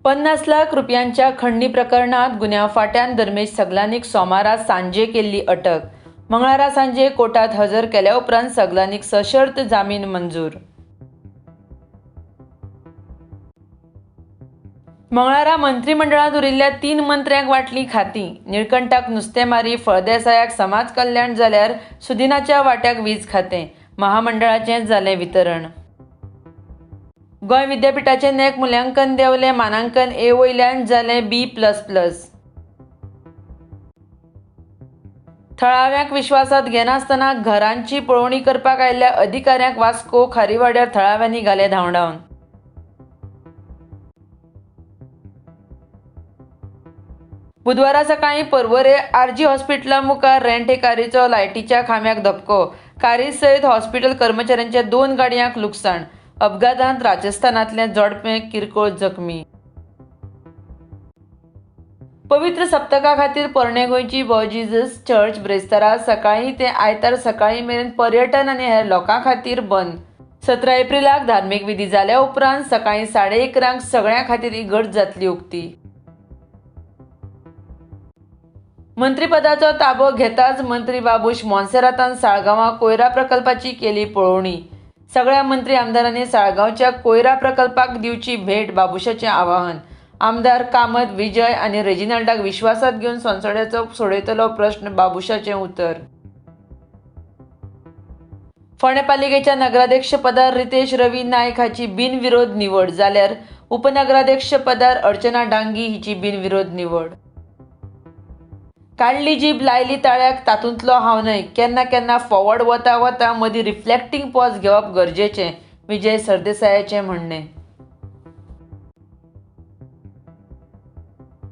50 लाख रुपयांच्या खंडणी प्रकरणात गुन्यांव फांट्यान धर्मेश सगलानीक सोमारा सांजे केल्ली अटक. मंगळारा सांजे कोर्टात हजर केल्या उपरांत सगलानीक सशर्त जामीन मंजूर. मंगळारा मंत्रिमंडळांत उरिल्ल्या 3 मंत्र्यांक वांटली खातीं. निळकंठाक नुस्तेमारी, फळदेसायाक समाज कल्याण जाल्यार सुदिनाच्या वाट्याक वीज खातें. महामंडळाचें जालें वितरण. गोंय विद्यापीठाचें नॅक मुल्यांकन देंवलें, मानांकन ए वयल्यान जालें B++. थळाव्यांक विश्वासांत घेनासतना घरांची पळोवणी करपाक आयिल्ल्या अधिकाऱ्यांक वास्को खारीवाड्यार थळाव्यांनी घाले धांवडावन. बुधवारा सकाळीं पर्वरे आरजी हॉस्पिटला मुखार रेंटे कारीचो लायटीच्या खांब्याक धपको. कारी सयत हॉस्पिटल कर्मचाऱ्यांच्या 2 गाडयांक लुकसाण. अपघातांत राजस्थानांतलें जोडपें किरकोळ जखमी. पवित्र सप्तका खातीर पोरणे गोंयची बॉ जीजस चर्च ब्रेस्तारा सकाळीं ते आयतार सकाळीं मेरेन पर्यटन आनी हेर लोकां खातीर बंद. 17 एप्रिलाक धार्मीक विधी जाल्या उपरांत सकाळीं 11:30 सगळ्यां खातीर इगर्ज जातली उक्ती. मंत्रीपदाचो ताबो घेताच मंत्री बाबूश मोन्सेरातान साळगांवां कोयरा प्रकल्पाची केली पळोवणी. सगळ्या मंत्री आमदारांनी साळगांवच्या कोयरा प्रकल्पाक दिवची भेट, बाबूशाचें आवाहन. आमदार कामत, विजय आनी रेजिनाल्डाक विश्वासात घेवन सोनसड्याचो सोडयतलो प्रश्न, बाबूशाचें उतर. फोंडें पालिकेच्या नगराध्यक्षपदार रितेश रवी नायक हाची बिनविरोध निवड जाल्यार उपनगराध्यक्षपदार अर्चना डांगी हिची बिनविरोध निवड. काडली जीब लायली ताळ्याक तातूंतलो हांव न्हय, केन्ना केन्ना फॉवर्ड वता वता मदीं रिफ्लेक्टींग पॉज घेवप गरजेचें, विजय सरदेसायाचें म्हणणें.